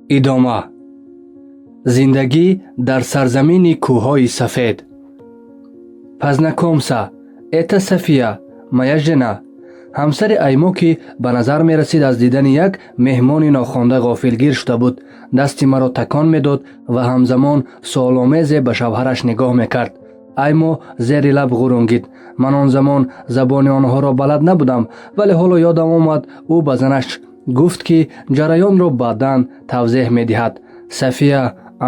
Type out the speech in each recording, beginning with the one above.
Идома. Зиндагӣ дар сарзамини кӯҳҳои сафед. Познакомься, это София, моя жена. Ҳамсари Аймо, ки ба назар мерасид, аз дидани як меҳмони нохонда ғофилгир шуда буд, дасти маро такон медод ва ҳамзамон суоломезе ба шавҳараш нигоҳ мекард. Аймо зери лаб ғурунгид. Ман он замон забони онҳоро балад набудам, вале ҳоло ёдам омад, ӯ ба занаш гуфт, ки ҷараёнро баъдан тавзеҳ медиҳад. Сафия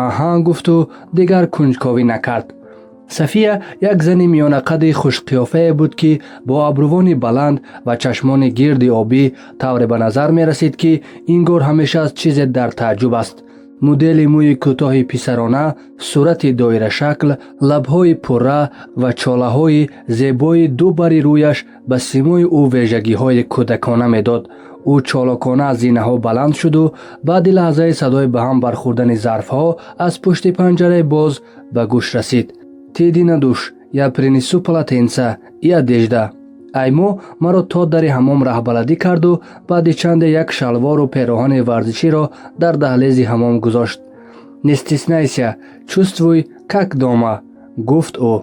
«Аҳа» гуфту дигар кунҷковӣ накард. Сафия як зани миёнақади хушқиёфае буд, ки бо абрувони баланд ва чашмони гирди обӣ тавре ба назар мерасид, ки ин гор ҳамеша аз чизе дар тааҷҷуб аст. Мудели мӯи кӯтоҳи писарона, сурати доирашакл, лабҳои пурра ва чолаҳои зебои ду бари рӯяш ба симои ӯ вежагиҳои кӯдакона медод. Ӯ чолокона аз зинаҳо баланд шуду баъди лаҳзаи садои ба ҳам бархӯрдани зарфҳо аз пушти панҷараи боз ба гӯш расид. «Ты иди на душ, я принесу полотенца и одежда». Аймо маро то дари ҳамом раҳбаладӣ карду баъди чанде як шалвору пероҳани варзиширо дар даҳлези ҳамом гузошт. «Не стесняйся, чувствуй как дома», гуфт ӯ.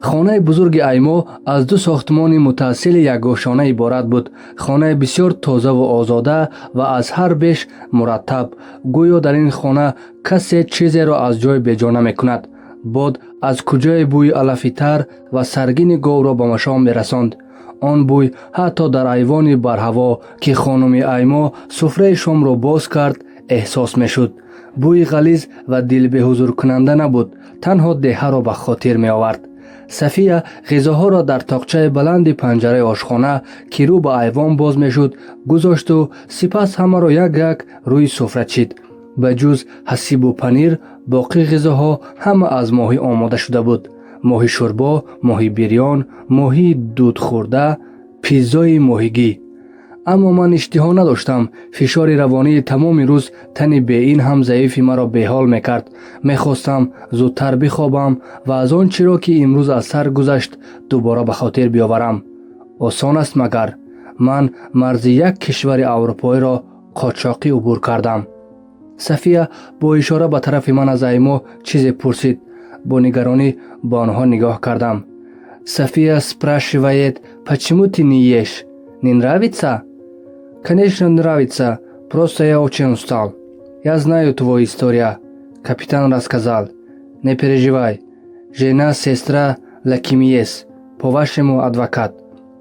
Хонаи бузурги Аймо аз ду сохтмони мутассили якгӯшона иборат буд. Хонаи бисёр тозаву озода ва аз ҳар беш мураттаб, гӯё дар ин хона касе чизеро аз ҷой беҷо намекунад. Бод аз куҷое бӯи алафи тар ва саргини говро ба машом мерасонд. Он бӯй ҳатто дар айвони барҳаво, ки хонуми Аймо суфраи шомро боз кард, эҳсос мешуд. Бӯи ғализ ва дилбеҳузуркунанда набуд, танҳо деҳаро ба хотир меовард. Сафия ғизоҳоро дар тоқчаи баланди панҷараи ошхона, ки рӯ ба айвон боз мешуд, гузошту сипас ҳамаро як як рӯи суфра чид. Ба ҷуз ҳасибу панир, боқӣ ғизоҳо ҳама аз моҳӣ омода шуда буд: моҳи шӯрбо, моҳи бирён, моҳии дудхӯрда, пиззои моҳигӣ. Аммо ман иштиҳо надоштам. Фишори равонии тамоми рӯз тани беин ҳам заифи маро беҳол мекард. Мехостам зудтар бихобам ва аз он чиро, ки имрӯз аз сар гузашт, дубора ба хотир биёварам. Осон аст магар? Ман марзи як кишвари аврупоиро қочоқӣ убур кардам. Сафия бо ишора ба тарафи ман аз Аймо чизе пурсид. Бо нигаронӣ ба онҳо нигоҳ кардам. «София спрашивает, почему ты не ешь? Не нравится?» «Конечно, нравится, просто я очень устал». «Я знаю твою историю, капитан рассказал. Не переживай, жена сестра Лакимиес, по-вашему адвокат.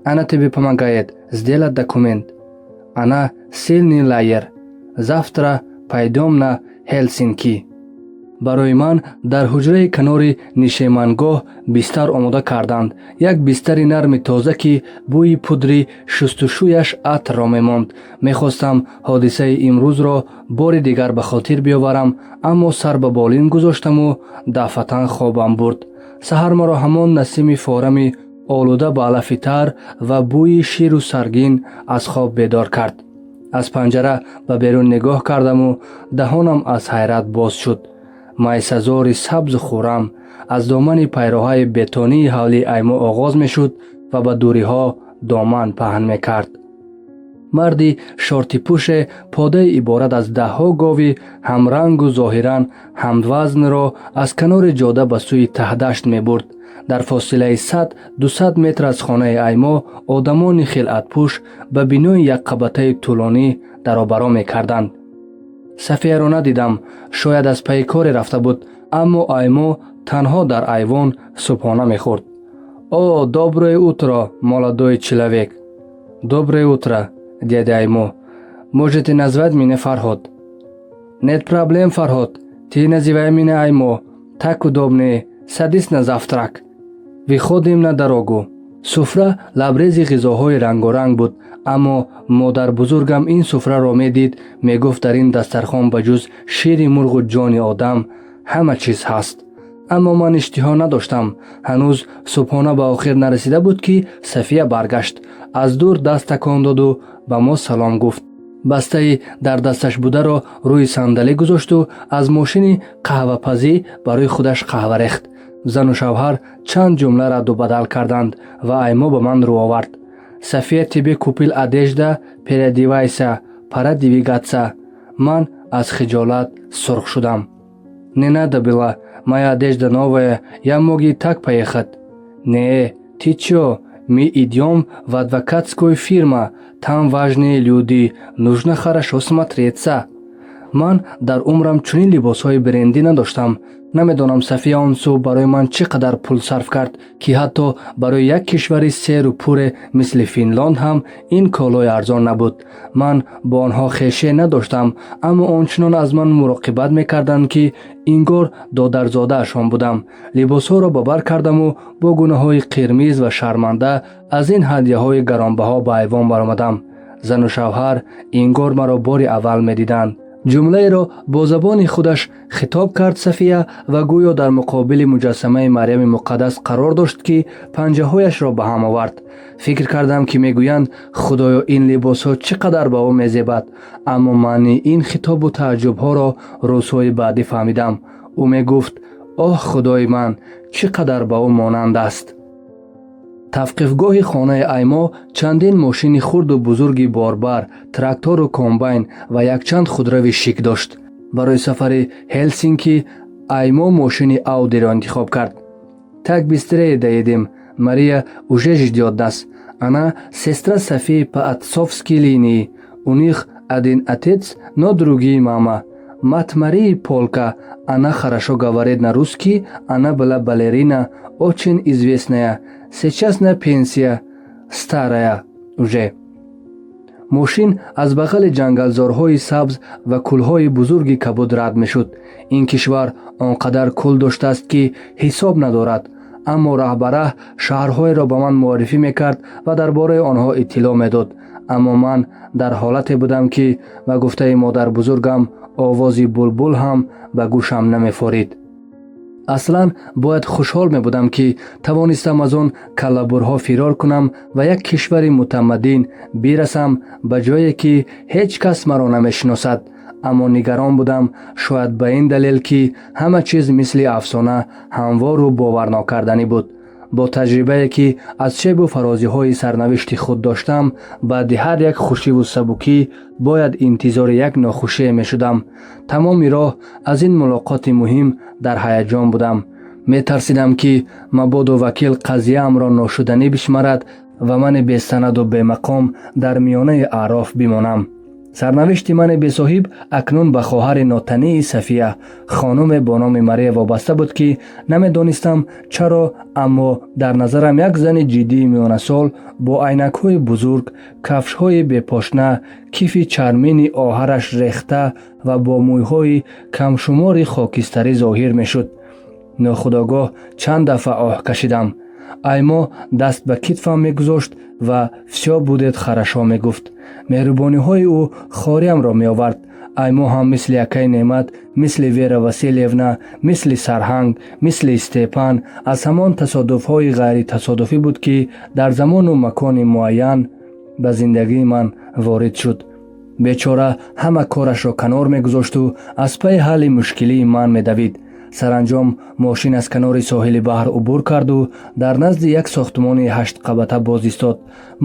Она тебе помогает сделать документ. Она сильный lawyer. Завтра пойдем на Хельсинки». Барои ман дар ҳуҷраи канори нишемангоҳ бистар омода карданд, як бистари нарми тоза, ки бӯи пудри шустушӯяш атрро мемонд. Мехостам ҳодисаи имрӯзро бори дигар ба хотир биёварам, аммо сар ба болин гузоштаму дафъатан хобам бурд. Саҳар маро ҳамон насими форами олуда ба алафи тар ва бӯи ширу саргин аз хоб бедор кард. Аз панҷара ба берун нигоҳ кардаму даҳонам аз ҳайрат боз шуд. Майсазори сабзу хуррам аз домани пайроҳаи бетонии ҳавлии Аймо оғоз мешуд ва ба дуриҳо доман паҳн мекард. Марди шортипӯше подаи иборат аз даҳҳо гови ҳамрангу зоҳиран ҳамвазнро аз канори ҷода ба сӯи таҳдашт мебурд. Дар фосилаи 100-200 метр аз хонаи Аймо одамони хилъатпӯш ба бинои якқабатаи тӯлонӣ даробаро мекарданд. Сафияро надидам, шояд аз пайи коре рафта буд, аммо Аймо танҳо дар айвон субҳона мехӯрд. «О, доброе утро, молодой человек!» «Доброе утро, дядя Аймо. Можете назвать меня Фарход». «Нет проблем, Фарход. Ты называй меня Аймо. Так удобнее. Садись на завтрак. Выходим на дорогу». Суфра лабрези ғизоҳои рангоранг буд, аммо модарбузургам ин суфраро медид, мегуфт, дар ин дастархон ба ҷуз шири мурғу ҷони одам ҳама чиз ҳаст. Аммо ман иштиҳо надоштам. Ҳанӯз субҳона ба охир нарасида буд, ки Сафия баргашт. Аз дур даст такон доду ба мо салом гуфт. Бастаи дар дасташ бударо рӯи сандалӣ гузошту аз мошини қаҳвапазӣ барои худаш қаҳва рехт. Зану шавҳар чанд ҷумла радду бадал карданд ва Аймо ба ман рӯ овард. «София тебе купил одежда, переодевайся, пора двигаться». Ман Аз хиҷолат сурх шудам. Не надо было, моя одежда новая, я мог и так поехать. Не, ты чё, мы идём в адвокатскую фирма, там важные люди, нужно хорошо смотреться. Ман дар умрам чунин либосҳои брендӣ надоштам. Намедонам, Сафия он субҳ барои ман чӣ қадар пул сарф кард, ки ҳатто барои як кишвари серу пуре мисли Финлонд ҳам ин колои арзон набуд. Ман бо онҳо хеше надоштам, аммо ончунон аз ман муроқибат мекарданд, ки ингор додарзодаашон будам. Либосҳоро ба бар кардаму бо гунаҳои қирмиз ва шарманда аз ин ҳадяҳои гаронбаҳо ба айвон баромадам. Зану шавҳар ингор маро бори аввал медиданд. Ҷумлаеро бо забони худаш хитоб кард Сафия ва гӯё дар муқобили муҷассамаи Марьями Муқаддас қарор дошт, ки панҷаҳояшро ба ҳам овард. Фикр кардам, ки мегӯянд: «Худоё, ин либосҳо чӣ қадар ба ӯ мезебад!» Аммо маънии ин хитобу тааҷҷубҳоро рӯзҳои баъдӣ фаҳмидам. Ӯ мегуфт: «Оҳ, Худои ман, чӣ қадар ба ӯ монанд аст!» Тавқифгоҳи хонаи Аймо чандин мошини хурду бузурги борбар, трактору комбайн ва якчанд худрави шик дошт. Барои сафари Ҳелсинки Аймо мошини Аудиро интихоб кард. Так, быстрее доедем, Мария уже ждёт нас. Она сестра Софии по отцовской линии, у них один отец, но другие мама. Мать Марии полька, она хорошо говорит на русский, она была балерина, очень известная. Сейчас на пенсия, старая уже. Мошин аз бағали ҷангалзорҳои сабз ва кӯлҳои бузурги кабуд рад мешуд. Ин кишвар он қадар кӯл доштааст, ки ҳисоб надорад. Аммо раҳбараҳ шаҳрҳоеро ба ман муаррифӣ мекард ва дар бораи онҳо иттилоъ медод. Аммо ман дар ҳолате будам, ки ба гуфтаи модарбузургам, овози булбул ҳам ба гӯшам намефорид. Аслан бояд хушҳол мебудам, ки тавонистам аз он каллабурҳо фирор кунам ва як кишвари мутамаддин бирасам, ба ҷое ки ҳеҷ кас маро намешиносад. Аммо нигарон будам, шояд ба ин далел, ки ҳама чиз мисли афсона ҳамвору боварнокарданӣ буд. Бо таҷрибае, ки аз шебу фарозиҳои сарнавишти худ доштам, баъди ҳар як хушиву сабукӣ бояд интизори як нохушие мешудам. Тамоми роҳ аз ин мулоқоти муҳим дар ҳаяҷон будам. Метарсидам, ки мабодо вакил қазияамро ношуданӣ бишмарад ва мани бесанаду бемақом дар миёнаи аъроф бимонам. Сарнавишти мани бесоҳиб акнун ба хоҳари нотании Сафия, хонуме бо номи Мария, вобаста буд, ки намедонистам чаро, аммо дар назарам як зани ҷиддии миёнасол бо айнакҳои бузург, кафшҳои бепошна, кифи чармини оҳараш рехта ва бо мӯйҳои камшумори хокистарӣ зоҳир мешуд. Нохудогоҳ чанд дафъа оҳ кашидам. Аймо даст ба китфам мегузошт ва «Всё будет хорошо» мегуфт. Меҳрубониҳои ӯ хориамро меовард. Аймо ҳам мисли акаи Неъмат, мисли Вера Васильевна, мисли сарҳанг, мисли Степан аз ҳамон тасодуфҳои ғайритасодуфӣ буд, ки дар замону макони муайян ба зиндагии ман ворид шуд. Бечора ҳама корашро канор мегузошту аз пайи ҳалли мушкилии ман медавид. Саранҷом мошин аз канори соҳили баҳр убур карду дар назди як сохтмони ҳаштқабата боз истод.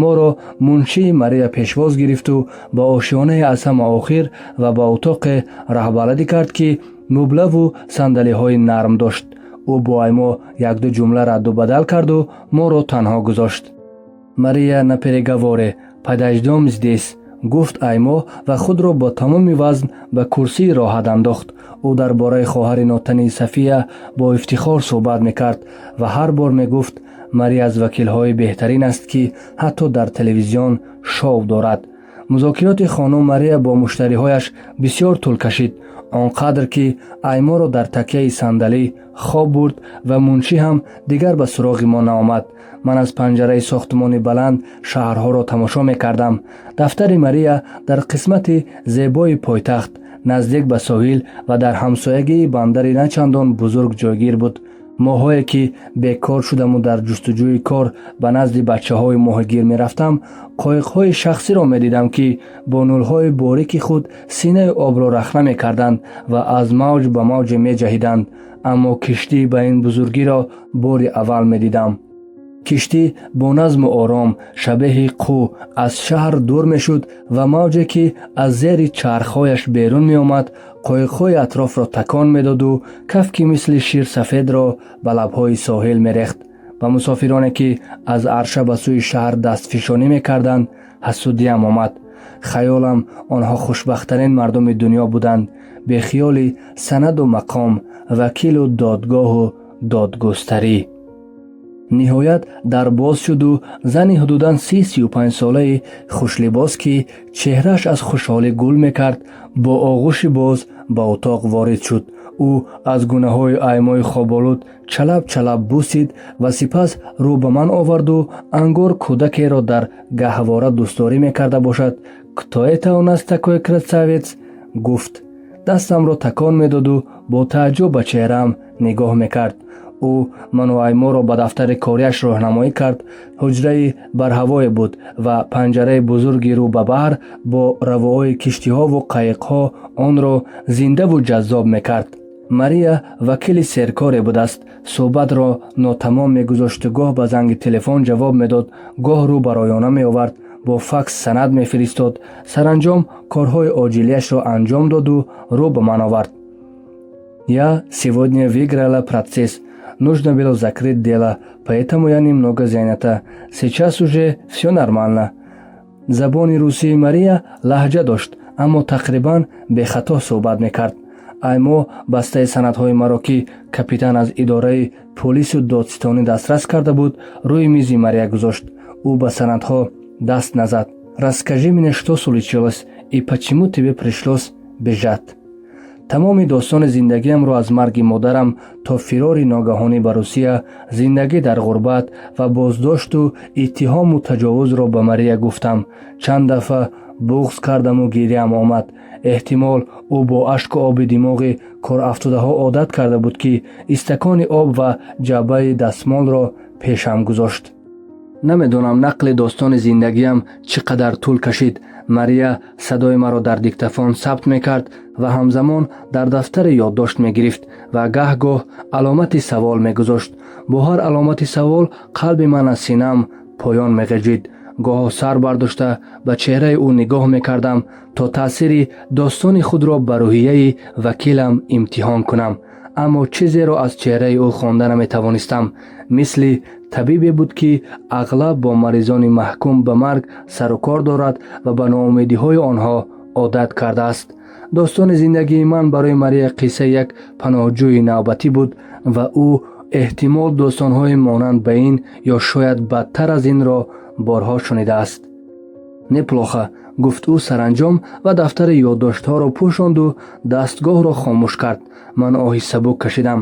Моро муншии Мария пешвоз гирифту ба ошёнае аз ҳама охир ва ба утоқе раҳбаладӣ кард, ки мӯблаву сандалиҳои нарм дошт. Ӯ бо Аймо якду ҷумла радду бадал карду моро танҳо гузошт. «Мария на переговоре, подождём здесь», гуфт Аймо ва худро бо тамоми вазн ба курсии роҳат андохт. Ӯ дар бораи хоҳари нотании Сафия бо ифтихор суҳбат мекард ва ҳар бор мегуфт: «Мария аз вакилҳои беҳтарин аст, ки ҳатто дар телевизион шоу дорад». Музокироти хонум Мария бо муштариҳояш бисёр тӯл кашид, он қадр ки Айморо дар такяи сандалӣ хоб бурд ва муншӣ ҳам дигар ба суроғи мо наомад. Ман аз панҷараи сохтмони баланд шаҳрҳоро тамошо мекардам. Дафтари Мария дар қисмати зебои пойтахт, наздик ба соҳил ва дар ҳамсоягии бандари начандон бузург ҷойгир буд. Моҳое ки бекор шудаму дар ҷустуҷӯи кор ба назди бачаҳои моҳигир мерафтам, қоиқҳои шахсиро медидам, ки бо нӯлҳои борики худ синаи обро рахна мекарданд ва аз мавҷ ба мавҷе меҷаҳиданд, аммо киштӣ ба ин бузургиро бори аввал медидам. Киштӣ бо назму ором шабеҳи қӯ аз шаҳр дур мешуд ва мавҷе, ки аз зери чархҳояш берун меомад, қоиқҳои атрофро такон медоду кафки мисли шир сафедро ба лабҳои соҳил мерехт. Ба мусофироне, ки аз арша ба сӯи шаҳр дастфишонӣ мекарданд, ҳасудиям омад. Хаёлам, онҳо хушбахттарин мардуми дунё буданд, бехиёли санаду мақом, вакилу додгоҳу додгустарӣ. Ниҳоят дар боз шуду зани ҳудудан 30-35 солаи хушлибос, ки чеҳрааш аз хушҳолӣ гул мекард, бо оғӯши боз ба утоқ ворид шуд. Ӯ аз гунаҳои Аймои хоболуд чалаб чалаб бусид ва сипас рӯ ба ман оварду ангор кӯдакеро дар гаҳвора дӯстдорӣ мекарда бошад: «Кто это у нас такой красавец?» — гуфт. Дастамро такон медоду бо тааҷҷуб ба чеҳраам нигоҳ мекард. Ӯ ману Айморо ба дафтари кориаш роҳнамоӣ кард. Ҳуҷраи барҳавое буд ва панҷараи бузурги рӯ ба баҳр бо равоҳои киштиҳову қайиқҳо онро зиндаву ҷаззоб мекард. Мария вакили серкоре будааст. Суҳбатро нотамом мегузошту гоҳ ба занги телефон ҷавоб медод, гоҳ рӯ ба рӯёна меовард, бо факс санад мефиристод. Саранҷом корҳои оҷилияшро анҷом доду рӯ ба ман овард: «Я сегодня выиграла процесс. Нужно было закрыть дело, поэтому я немного занята. Сейчас уже всё нормально». Забони русии Мария лаҳҷа дошт, аммо тақрибан бехато суҳбат мекард. Аймо бастаи санадҳои маро, ки капитан аз идораи полису додситонӣ дастрас карда буд, рӯи мизи Мария гузошт. Ӯ ба санадҳо даст назад. «Расскажи мне, что случилось и почему тебе пришлось бежать». Тамоми достони зиндагиамро, аз марги модарам то фирори ногаҳонӣ ба Русия, зиндагӣ дар ғурбат ва боздошту иттиҳому таҷовузро ба Мария гуфтам. Чанд дафъа буғз кардаму гиряам омад. Эҳтимол, ӯ бо ашку оби димоғи корафтодаҳо одат карда буд, ки истакони об ва ҷаббаи дастмолро пешам гузошт. Намедонам, нақли достони зиндагиам чӣ қадар тӯл кашид. Мария садои маро дар диктофон сабт мекард ва ҳамзамон дар дафтаре ёддошт мегирифт ва гаҳ-гоҳ аломати савол мегузошт. Бо ҳар аломати савол қалби ман аз синаам поён меғеҷид. Гоҳо сар бардошта ба чеҳраи ӯ нигоҳ мекардам, то таъсири достони худро ба рӯҳияи вакилам имтиҳон кунам, аммо чизеро аз чеҳраи ӯ хонда наметавонистам. Мисли табибе буд, ки ағлаб бо маризони маҳкум ба марг сару кор дорад ва ба ноумедиҳои онҳо одат кардааст. Достони зиндагии ман барои Мария қиссаи як паноҳҷӯи навбатӣ буд ва ӯ эҳтимол достонҳои монанд ба ин ё шояд бадтар аз инро борҳо шунидааст. «Неплохо», — гуфт ӯ саранҷом ва дафтари ёддоштҳоро пӯшонду дастгоҳро хомӯш кард. Ман оҳи сабук кашидам.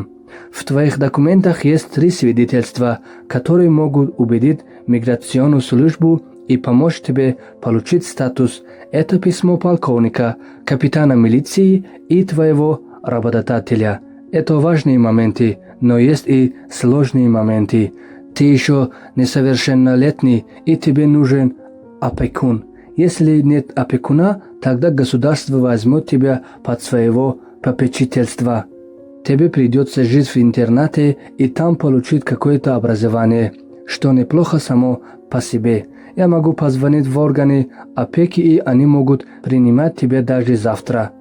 «В твоих документах есть три свидетельства, которые могут убедить миграционную службу и помочь тебе получить статус. Это письмо полковника, капитана милиции и твоего работодателя. Это важные моменты, но есть и сложные моменты. Ты еще несовершеннолетний, и тебе нужен опекун. Если нет опекуна, тогда государство возьмет тебя под своего попечительство. Тебе придется жить в интернате и там получить какое-то образование, что неплохо само по себе. Я могу позвонить в органы опеки, и они могут принимать тебя даже завтра».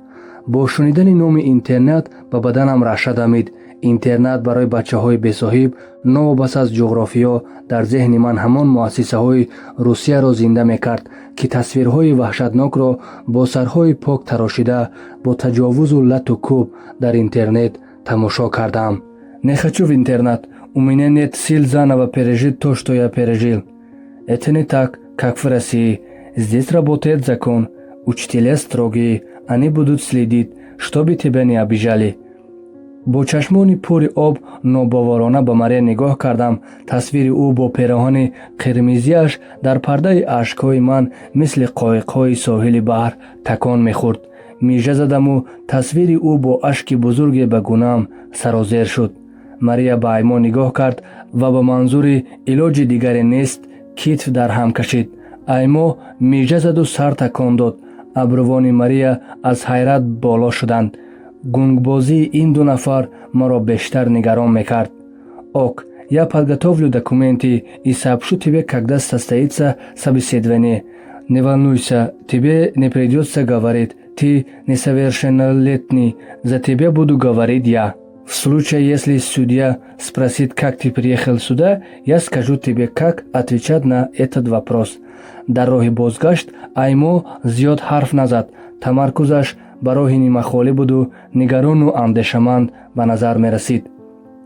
Бо шунидани номи интернат ба баданам раҳша дамид. Интернат барои бачаҳои бесоҳиб новобаста аз ҷуғрофиё дар зеҳни ман ҳамон муассисаҳои Русияро зинда мекард, ки тасвирҳои ваҳшатнокро бо сарҳои пок тарошида, бо таҷовузу лату кӯб дар интернет тамошо кардаам. «Не хочу в интернат. У меня нет сил заново пережить то, что я пережил». «Это не так, как в России. Здесь работает закон. Учителя строгие, они будут следить, чтобы тебя не обижали». Бо чашмони пури об нобоварона ба Мария нигоҳ кардам. Тасвири ӯ бо пероҳани қирмизиаш дар пардаи ашкҳои ман мисли қоиқҳои соҳили баҳр такон мехӯрд. Мижа задаму тасвири ӯ бо ашки бузурге ба гунаам сарозер шуд. Мария ба Аймо нигоҳ кард ва ба манзури илоҷи дигаре нест китф дар ҳам кашид. Аймо мижа заду сар такон дод. Абрувони Мария аз ҳайрат боло шуданд. Гунгбозии ин ду нафар маро бештар нигарон мекард. «Ок, Я подготовлю документы и сообщу тебе, когда состоится собеседование. Не волнуйся, тебе не придется говорить. Ты несовершеннолетний, за тебя буду говорить я. В случае, если судья спросит, как ты приехал сюда, я скажу тебе, как отвечать на этот вопрос. Дар роҳи бозгашт Аймо зиёд ҳарф назад. Тамаркузаш ба роҳи нимахолӣ буду нигарону андешаманд ба назар мерасид.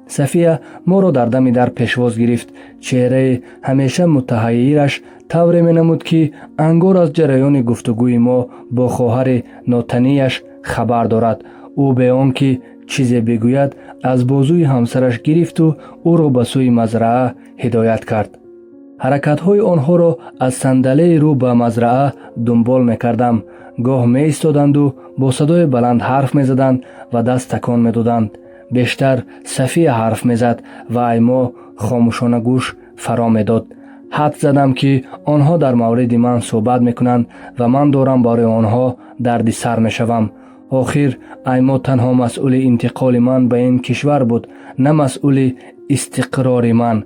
Сафия моро дар дами дар пешвоз гирифт. Чеҳраи ҳамеша мутаҳайираш тавре менамуд, ки ангор аз ҷараёни гуфтугӯи мо бо хоҳари нотанияш хабар дорад. Ӯ бе он ки чизе бигӯяд, аз бозуи ҳамсараш гирифту ӯро ба сӯи мазраа ҳидоят кард. Ҳаракатҳои онҳоро аз сандалии рӯ ба мазраа дунбол мекардам. Гоҳ меистоданду бо садои баланд ҳарф мезаданд ва даст такон медоданд. Бештар Сафия ҳарф мезад ва Аймо хомӯшона гӯш фаро медод. Ҳадс задам, ки онҳо дар мавриди ман суҳбат мекунанд ва ман дорам барои онҳо дарди сар мешавам. Охир Аймо танҳо масъули интиқоли ман ба ин кишвар буд, на масъули истиқрори ман.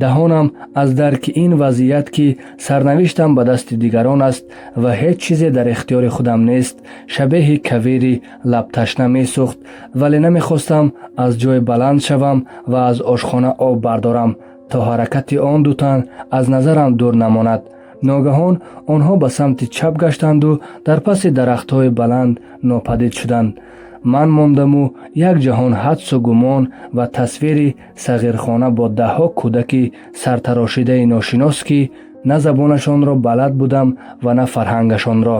Даҳонам аз дарки ин вазъият, ки сарнавиштам ба дасти дигарон аст ва ҳеҷ чизе дар ихтиёри худам нест, шабеҳи кавири лабташна месӯхт, вале намехостам аз ҷой баланд шавам ва аз ошхона об бардорам, то ҳаракати он ду тан аз назарам дур намонад. Ногаҳон онҳо ба самти чап гаштанду дар паси дарахтҳои баланд нопадид шуданд. Ман мондаму як ҷаҳон ҳадсу гумон ва тасвири сағирхона бо даҳҳо кӯдаки сартарошидаи ношинос, ки на забонашонро балад будам ва на фарҳангашонро.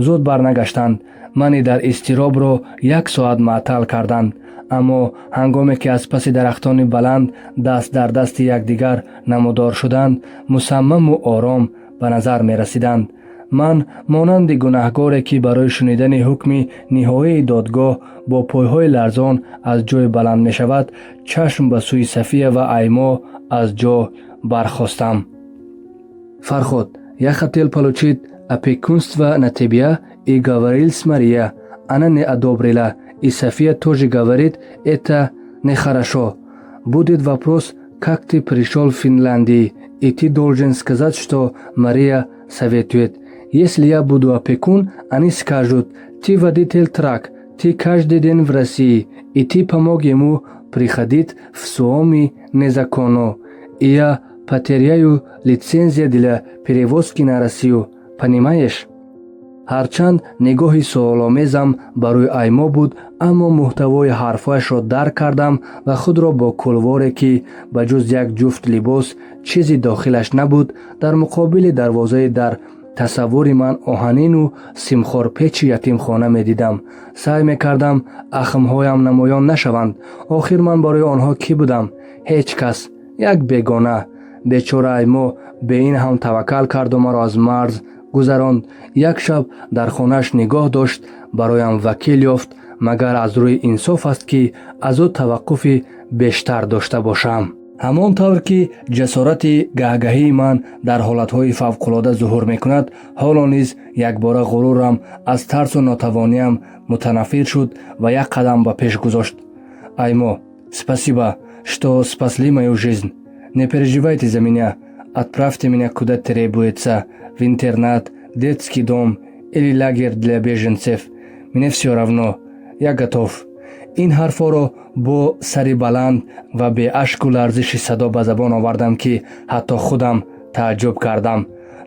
Зуд барнагаштанд. Мани дар изтиробро як соат маътал карданд, аммо ҳангоме ки аз паси дарахтони баланд даст дар дасти якдигар намудор шуданд, мусаммаму ором ба назар мерасиданд. Ман монанди гунаҳгоре, ки барои шунидани ҳукми ниҳоии додгоҳ бо пойҳои ларзон аз ҷой баланд мешавад, чашм ба сӯи Сафия ва Аймо аз ҷо бархостам. «Фарход, я хотел получить опекунство на тебя и говорил с Мария. Она не одобрила, и София тоже говорит, это нехорошо. Будет вопрос, как ты пришел в Финляндию, и ты должен сказать, что Мария советует. Если я буду опекун, они скажут, ты водитель трак, ты каждый день в России, и ты помог ему приходить в Суоми незаконно. И я потеряю лицензию для перевозки на Россию. Понимаешь?» Ҳарчанд нигоҳи суоломезам ба рӯи Аймо буд, аммо муҳтавои ҳарфҳояшро дарк кардам ва худро бо кулворе, ки ба ҷуз як ҷуфт либос чизи дохилаш набуд, дар муқобили дарвозаи дар тасаввури ман оҳанину симхорпечи ятимхона медидам. Саъй мекардам ахмҳоям намоён нашаванд. Охир ман барои онҳо кӣ будам? Ҳеҷ кас, як бегона. Бечора Аймо бе ин ҳам таваккал карду маро аз марз гузаронд, як шаб дар хонааш нигоҳ дошт, бароям вакил ёфт. Магар аз рӯи инсоф аст, ки аз ӯ таваққуфи бештар дошта бошам? Ҳамон тавр ки ҷасорати гаҳгаҳии ман дар ҳолатҳои фавқулода зуҳур мекунад, ҳоло низ якбора ғурурам аз тарсу нотавониам мутанаффир шуд ва як қадам ба пеш гузошт. «Аймо, спасибо, что спасли мою жизнь. Не переживайте за меня. Отправьте меня куда требуется: в интернат, детский дом или лагерь для беженцев. Мне все равно, я готов». Ин ҳарфҳоро бо сари баланд ва беашку ларзиши садо ба забон овардам, ки ҳатто худам тааҷҷуб кардам.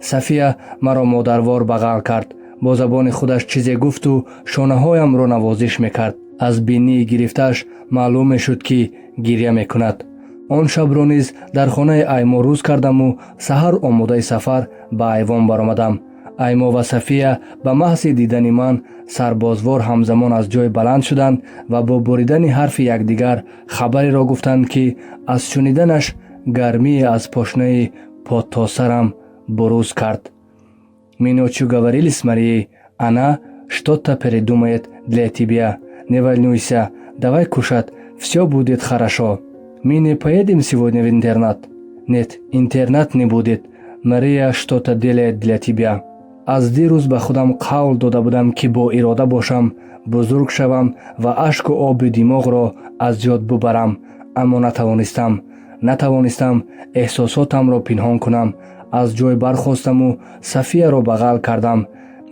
Сафия маро модарвор бағал кард, бо забони худаш чизе гуфту шонаҳоямро навозиш мекард. Аз бинии гирифтааш маълум мешуд, ки гиря мекунад. Он шабро низ дар хонаи Аймо рӯз кардаму саҳар омодаи сафар ба айвон баромадам. Аймо ва Сафия ба маҳзи дидани ман сарбозвор ҳамзамон аз ҷой баланд шуданд ва бо буридани ҳарфи якдигар хабареро гуфтанд, ки аз шуниданаш гармие аз пошнаи потосарам бурӯз кард. «Мы ночью говорили с Марией, она что-то придумает для тебя. Не волнуйся, давай кушать, все будет хорошо. Мы не поедем сегодня в интернат?» «Нет, интернат не будет. Мария что-то делает для тебя». Аз дирӯз ба худам қавл дода будам, ки бо ирода бошам, бузург шавам ва ашку оби димоғро аз ёд бубарам, аммо натавонистам. Натавонистам эҳсосотамро пинҳон кунам. Аз ҷой бархостаму Сафияро бағал кардам.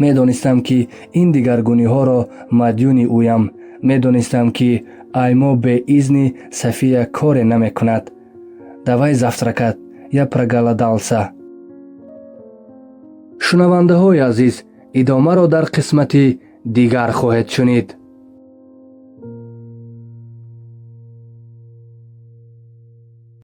Медонистам, ки ин дигаргуниҳоро мадюни ӯям. Медонистам, ки Аймо бе изни Сафия коре намекунад. Давай завтракать, я проголодался. Шунавандаҳои азиз, идомаро дар қисмати дигар хоҳед шунид.